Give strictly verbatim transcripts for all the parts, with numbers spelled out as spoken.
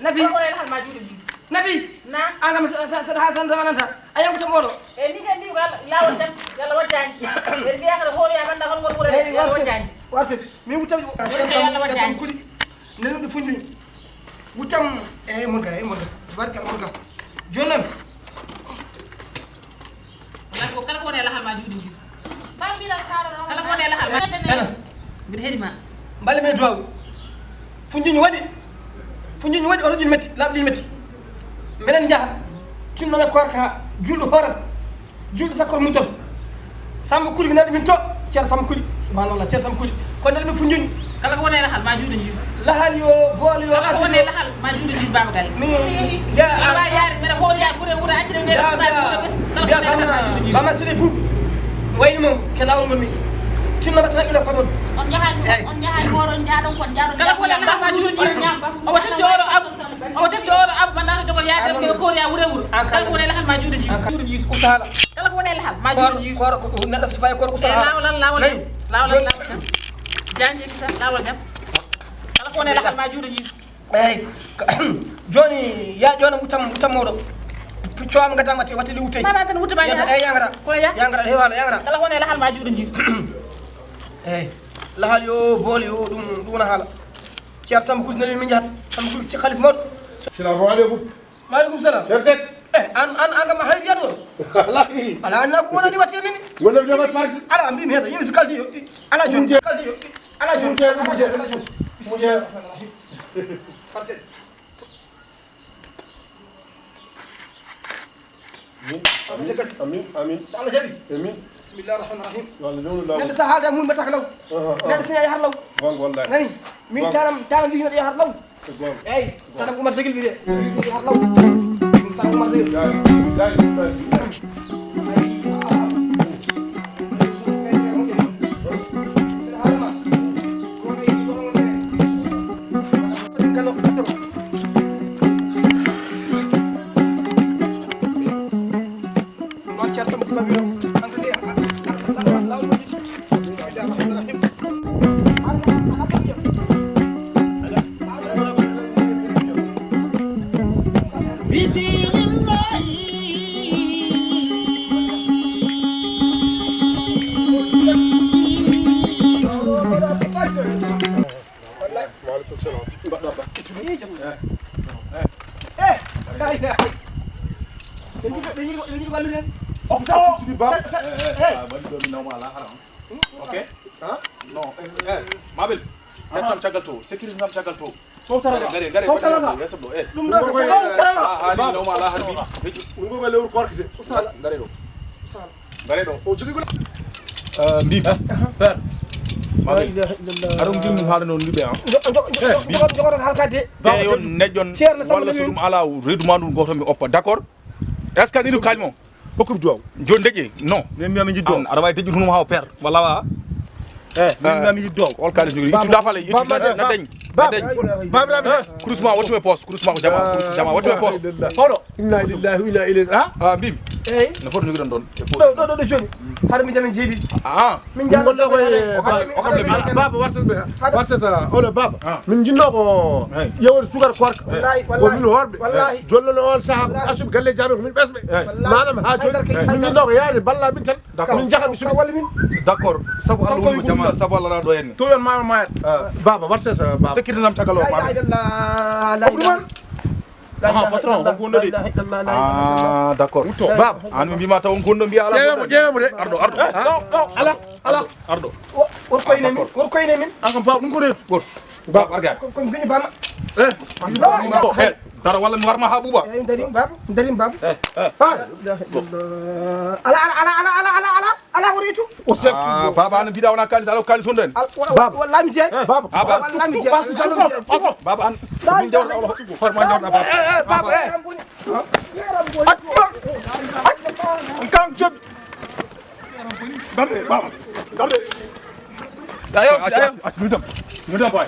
Nafi. Ko wona e lahal ma juuɗe ɗiɗi. Nafi. Na. An kam sa, sa, sa, sa, sa, sa, sa, a yanguta moɗo. E ni kan mbiw gal lawol jam, yalla wajjani. En mbiya kala hoore ya banda hol ngol wure, eyyi, yalla warse, wajjani. Warse. Min wutam, yalla wajjani. Wutam kuɗi. Nenu ɗo funjuñi. Wutam, e mon ga, e mon ga. Barka mon ga. Jonan. Kala ko, kala ko woni e lahal ma juuɗe ɗiɗi. Kala ko woni e lahal ma. Ela. Mbiɗa heɗi ma. Mbaɗi men duwaw. Funjuñi waɗi. Funjuñi waɗi, oto ɗin metti, laaɓi ɗin metti. Mbeɗen njaha. Tinnoɗa koor ka, julɗo hoore. Julɗo sakkor muddoto. Samba Kuli, mi naɗi min to. Ceerno Samba Kuli. Subhanallah, Ceerno Samba Kuli. Ko nder min funjuñi. Kala ko woni e lahal ma juuɗe juuɗe. Lahal yo, bool yo, kala ko woni e lahal ma juuɗe juuɗe, Baba Galle. Mi, ya, wala yaari, mbeɗa hoori ya gure wure, accire mbeɗa suɓaade gure bes. Kala ko woni e lahal ma juuɗe juuɗe. Bama Sidi Boub. Wayni mo, ke lawol ngol mi. Tinno batana ila ko mon. On njahaani, on njahaani hooro, njaaɗon kon, njaaɗon. Kala ko woni e lahal ma juuɗe juuɗe. Omo tefti oɗo am. Omo tefti oɗo am, banda to jogor yaade, mbeɗa koori ya wure wure. Kala ko woni e lahal ma juuɗe juuɗe. Juuɗe juuɗe. Usala. Kala ko woni e lahal ma juuɗe juuɗe. Koor, koor, neɗɗo so fayi koor ko usala. Lawol, lawol, lawol. Lawol, lawol. Janji kisa, lawol jam. Kala ko woni e lahal ma juuɗe juuɗe. Eyyi. Joni ya joni wutam, wutam mawɗo. Coam gadam wati, wati li wutey. Mama tan wutam ya. Eyyi, yangata. Ko ya? Yangata, hewa, yangata. Kala ko woni e lahal ma juuɗe juuɗe. Eyyi. Lahal yo, bool yo, ɗum, ɗum wona haala. Ceerno Samba Kuli nani min njahat. Samba Kuli ci xalif mawɗo. Assalamu aleykum. Maaleykum salaam. Ceerno Seck. Eh, an, an, an kam a hayri yaɗo. Wallahi. Ala, an na ko wonani waɗi ni. Wonani jogal parti. Ala, mbi mi heda, yimi si kaldi yo. Ala jon, kaldi yo. Ala jon, ala jon, ala jon. Muje. Parcelle. Amin. Amin. Amin. Amin. So Allah jaɓi. Amin. Bismillahir rahmanir rahim. Yo Allah newnu law. Neɗɗo sa haalde e mum mbaɗata ko law. Aha, aha. Neɗɗo sina yahar law. Gonga wallahi. Nani? Min tanam, tanam ndi neɗɗo yahar law. Gonga. Eyyi, tanam Oumar Degel wiyete. Neɗɗo yahar law. Tanam Oumar Degel. Jaay, jaay, jaay. Noon Ceerno Samba Kuli Babiro. An ko de, a, a, a, a, lawol mo jiɗi. Bismillahir rahmanir rahim. Bismillah. Wallahi. Waaleykum salaam. Mbaɗɗa ba? Ittude. Eh, jam. Eh, la ilaha. Ɓe njiɗi, ɓe njiɗi, ɓe njiɗi wallude en. Hôpital. Ittude ba? Sa, sa, eh, eh. Ah, waɗi ɗo mi nawma ala haram. Hmm? Ok. Ha? Non, eh, eh, Mabel. Aha. Yettam caggal to. Sécurité tam caggal to. Fofta la. Gare, gare, gare, gare, gare, eh. Ɗum ɗo ko fofta la. Ah, ah, ni nawma ala harbi. Ɗum ko lewru korkite. Gare ɗo. Gare ɗo. O jogii ko. Eh, mbi. Eh, père. La ilaha illallah. Aɗa ɗum jimmi haala noon mbiɓe, ah. Jo-, jo-, jo-, eh, jo-, jogoto ko halkade. Te yon neƴƴon. Ceerno Samba walla so ɗum ala, reedu ma ndun goto mi oppa. D'accord? Est-ce que ni ɗum kañ mo? Hokkum duwaw. Joni deƴƴe? Non. Min mi ami jiddo. An, aɗa wawi deƴƴude hono ma haw père. Walla wa? Eh, min mi ami jiddo. Ol kalis jogori. Ittu dafale, ittu na, na deñ. Bab, na deñ. Bab, bab, bab. Eh, kurus ma wattu e poos, kurus ma ko jama, kurus jama wattu e poos. Hoɗo. Inna lillahi wa inna ilayhi. Ha? Ah, mbimi. Eyi. No foti jogiɗon ɗon e poos. Ɗo, ɗo, ɗo, ɗo joni. Hara mi jami jeeɗiɗi. Ah. Min jaa golle ko e, o kam, o kam de. Baba, baba, warsa ɓe. Warsa sa, oɗo baba. Ah. Min jinno ko yewde sugar korka. Wallahi, ko min horɓe. Wallahi. Jollono on saha ko asuɓe galle jaaɓe ko min ɓesɓe. Manam ha joni. Min jinno ko yaade balla min tan. D'accord. Min jaha mi suɓi. D'accord. Sabu Allah woni ko jama, sabu Allah na ɗo henne. To yon mama maya. Baba, warsa sa, baba. Sécurité nam tagalo, baba. La ilaha illallah, la ilaha. Aha, patron, ko wonɗo de. Ah, d'accord. Baba. An mi mbima taw on ko wonɗo mbiya ala. Ƴeewe mo, ƴeewe mo de. Arɗo, arɗo. Eh, ɗo, ɗo. Ala, ala. Arɗo. Wor koyne min, wor koyne min. An kam baba, ɗum ko reedu. Goto. Baba, arga. Ko, ko mbiɗi bama. Eh. Ɗo, eh, dara walla mi warma ha ɓuuɓa. Eh, darim baba, darim baba. Eh, eh. La ilaha illallah. Ala, ala, ala. Ala ko reetu? O set. Ah, baba, an mbiɗa wona kalis, ala ko kalis wonɗen. Al-, wa-, wa-, baba. Wallahi mi jeey. Eh, baba. Baba. Wallahi mi jeey. Baba, an. La ilaha illallah. Min jawta wala hoto ma jawta baba. Eh, eh, baba, eh. Kan jom. Darde, baba. Darde. Ayo, ayo. Accu, accu, accu, accu, boy.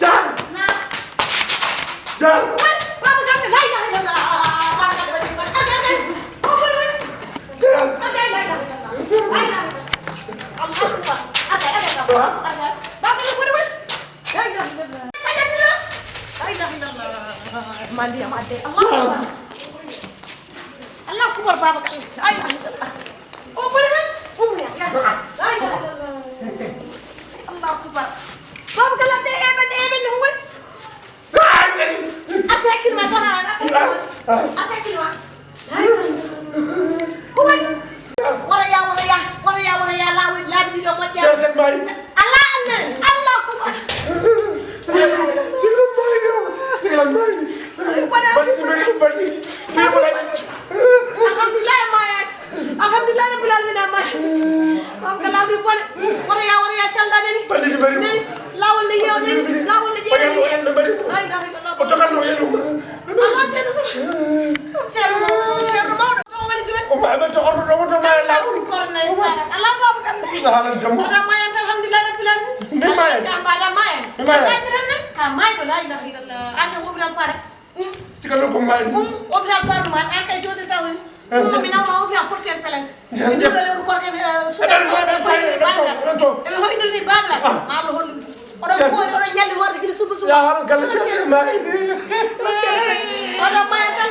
Jaan! Jaan! Baba Kane, la ilaha illallah. Baba Kane, waɗi, waɗi. Arde, arde. O, waɗi, waɗi. Jaan! Arde, la ilaha illallah. La ilaha illallah. Allahu akbar. Arde, arde, arde. Arde. Baba Kane, waɗi, waɗi. La ilaha illallah. La ilaha illallah. La ilaha illallah. Mali am adde. Allahu akbar. Allahu akbar, Baba Kane. La ilaha illallah. O, waɗi, waɗi. Ummi am. La ilaha illallah. Allahu akbar. Baba Kane, adde, eɓen, eɓen, no woni? Attaque kilima, attaque kilima. Attaque kilima. Huway. Woroya, woroya, woroya, woroya, laawi, laabi ɗiɗo moƴƴa. Joseph Mari. Allah, Allah, Allah, kuba. Sigla Mari, yo. Sigla Mari. Wala. Bandi Mari, bandi. Alhamdulillah, Mari. Alhamdulillah rabbil alamin, amma. Baba Kane, lawol ni bone. Woroya, woroya, calɗa nani. Balliji mbaɗi. Nani. Lawol ne yeewa nani. Lawol ne yeewa. O yan, o yan ɓe mbaɗi. La ilaha illallah. O tokan no yenu. Allah, ceerno. Ceerno, ceerno mawɗo. Ɗo woni jooni. O ma ɓe to orɗo ɗo wonto ma e lawol. Korne sa. Allah, Baba Kane. Fusa halan dammo. Wona ma en, alhamdulillah rabbil alamin. Min ma en. Ka mbaɗa ma en. Min ma en. Ka mayɗo, la ilaha illallah. Ande wobiral pare. Sika ɗo ko maayde. Ɗum hôpital Barma, an kay jooɗirta woni. Eh, ɗum mi nawma hôpital portier pelante. Eh, mi joga lewru korke, eh, suka. Eɗen to, eɗen to, eɗen to, eɗen to. Eɓe hoyno ni baɗa. Ah. Ma Allah hollu. Oɗo ko, oɗo ñalli worde gila suba suba. Ya, haɗa galle Cees ma. Wala maya tan.